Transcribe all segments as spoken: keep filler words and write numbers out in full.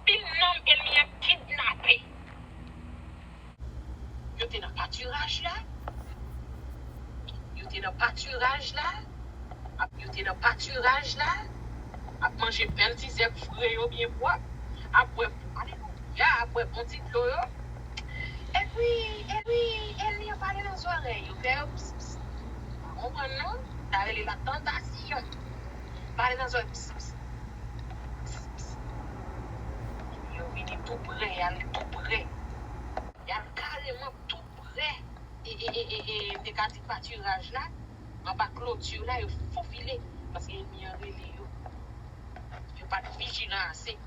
Anpil nanm ènmi an kidnape. Yo te nan patiraj la. Yo te nan patiraj la. Ap, yo te nan patiraj la. Ap manje bèl ti zèb fre yo byen pwòp. Ap bwè, alelouya, ap bwè bon ti dlo yo. Epi, epi, ènmi an pale nan zòrèy yo, fè yo ps, ps. Pa konprann non? Sa rele la tantasyon. Pale nan zòrèy, ps, ps, ps, ps. Epi yo vini tou pre, y al tou pre. Y al kareman tou pre, e, e, e, e, e, m te ka di patiraj la, anba kloti la, yo fofile, paske ènmi an rele yo. Yo pa t vijilan ase.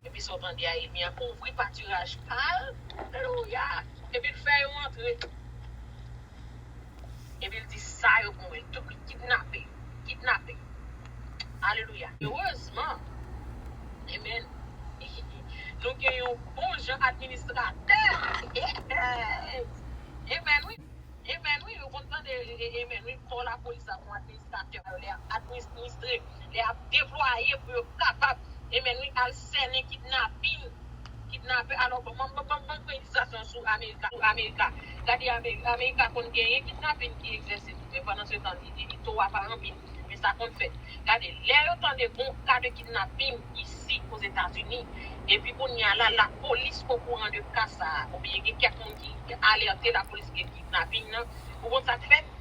Epi sa w tande a, ènmi an ouvri patiraj pa l, alelouya, epi l fè yo antre. Epi l di sa yo pou mwen, tou kidnape, kidnape. Alelouya. Erezman, amen, nou gen yon bon jan administratè. Amen, wi. Amen, wi. Ou konn tande, amen, wi. Kò lapolis la, bon administratè. Lè y ap administre, lè y ap deplwaye pou yo kapab, amen, wi, al sènen kidnapin. Kidnape, alò, bon, ban m, ban m, ban m pran egzanp sou Amerika, sou Amerika. Gade, Ame-, Amerika konn genyen kidnapin ki egzèse tou, men pandan se tan, li, li, li to a pa anpil. Men sa konn fèt. Gade, lè yo tande gon ka de kidnapin isi Ozetazini, epi kounye a la, lapolis okouran de ka sa a, oubyen gen kèk moun ki alète lapolis gen kidnapin nan, ou konn sa k fèt?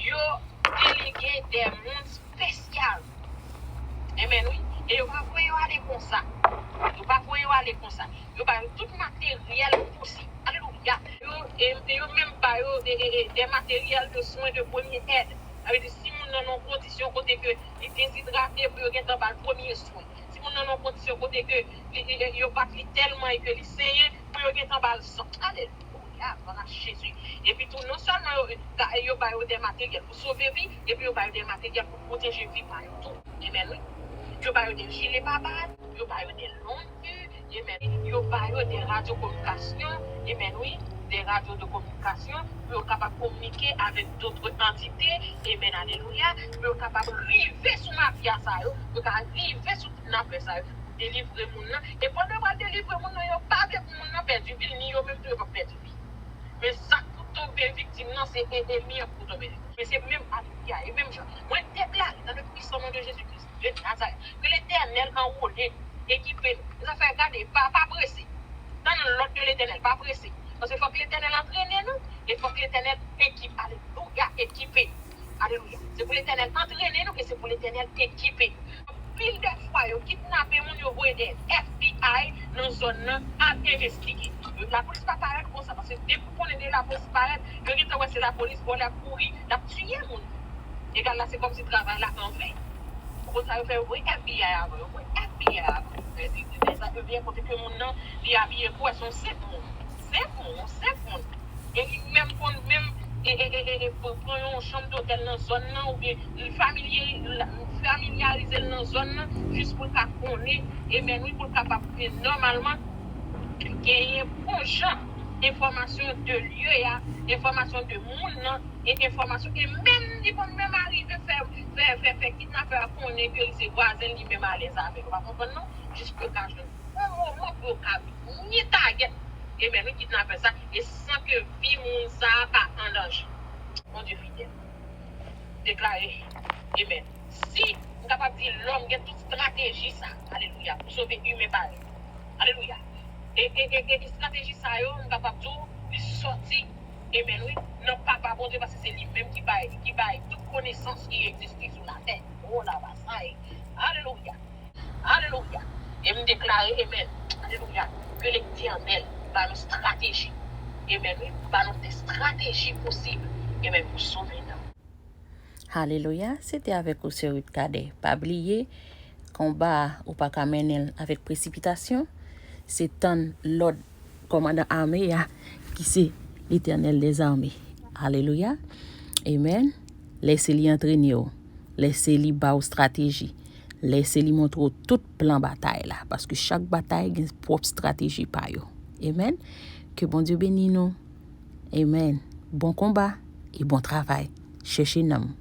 Yo delege de moun espesyal. Amen, wi. E yo pa voye yo ale konsa. Yo pa voye yo ale konsa. Yo ba yo tout materyèl posib. Alelouya. Yo, e, e yo menm ba yo de, de, de, de materyèl de swen de premye èd. Sa vle di, si moun nan nan yon kondisyon kote ke li dezidrate, pou yo gentan ba l premye swen. Si moun nan nan yon kondisyon kote ke li, li, yo bat li tèlman e ke li senyen, pou yo gentan ba l san. Alelouya, glwa a Jezi. Epi tou, non sèlman yo, yo ba yo de materyèl pou sove vi, epi yo ba yo de materyèl pou pwoteje vi pa yo tou. Amen, wi. Yo ba yo de jile pare, yo ba yo de longi, amen. Yo ba yo de radyo kominikasyon, amen, wi. De radyo de kominikasyon, pou yo kapab kominike avèk dòt antite, amen, alelouya. Pou yo kapab rive sou mafya sa yo, pou yo ka rive sou kidnapè sa yo, delivre moun nan. E pandan yo pral delivre moun nan, yo pa vle pou moun nan pèdi vi l, ni yo menm tou yo p ap pèdi vi. Men sa k pou tonbe viktim nan, se e, ènmi an k pou tonbe viktim. Men se menm, alelouya, e menm jan. Mwen deklare, dans le puissant nom de Jésus-Christ de Nazareth, ke Letènèl anwole, ekipe nou. Zafè gade, pa, pa prese. Tann lòd de Letènèl, pa prese. Paske fòk Letènèl antrene nou, e fòk Letènèl ekipe. Alelouya, ekipe. Alelouya. Se pou Letènèl antrene nou e se pou Letènèl ekipe nou. Anpil de fwa, yo kidnape moun, yo voye de F B I nan zòn nan al envestige. Lapolis pa parèt konsa, paske depi w konnen de lapolis parèt, yo gentan wè se lapolis, bon, l ap kouri, l ap tiye moun. Egal la, se kòmsi travay la an ven. Ou konn sa yo fè, yo voye F B I avan, yo voye F B I avan. Yo di, di, di, sa yo byen kote ke moun nan, li abiye pou wè se yon senp moun. Senp moun, yon senp moun. E li menm konn menm, e, e, e, e, e, pran, pran yon chanm dotèl nan zòn nan, oubyen li familye-, la, familyarize l nan zòn nan, jis pou l ka konnen, amen, wi, pou l kapab, e, nòmalman, genyen bon jan enfòmasyon de lye a, enfòmasyon de moun nan, e enfòmasyon, e menm li konn menm arive fè, fè, fè, fè kidnapè a konnen ke li se vwazen l, li menm alèz avè l. Ou pa konprann non? Jis pou yo ka jwenn yon moman pou yo ka vin tagèt, amen, wi, kidnapè sa, e san ke vi moun sa a pa an danje. Bondye fidèl. Deklare, amen. Si m kapab di lòm gen tout estrateji sa, alelouya, pou sove imen parèy. Alelouya. E, e, e, e estrateji sa yo, m kapab di w, li sòti, amen, wi, nan Papa Bondye, paske se li menm ki bay, ki bay tout konesans ki egziste sou latè. O la basay. Alelouya. Alelouya. E m deklare, amen. Alelouya. Ke Letènèl ba nou estrateji. Amen, wi. Ba nou de estrateji posib. Amen, pou sove nanm. Alelouya, se te avèk ou, sè Ruth Cadet. Pa bliye, konba a, ou pa ka mennen l avèk presipitasyon. Se tann lòd kòmandan ame a, ki se Letènèl dèzame. Alelouya. Amen. Lèse li antrene w. Lèse li ba w estrateji. Lèse li montre w tout plan batay la. Paske chak batay gen pwòp estrateji pa yo. Amen. Ke Bondye beni nou. Amen. Bon konba e bon travay. Chèche nanm.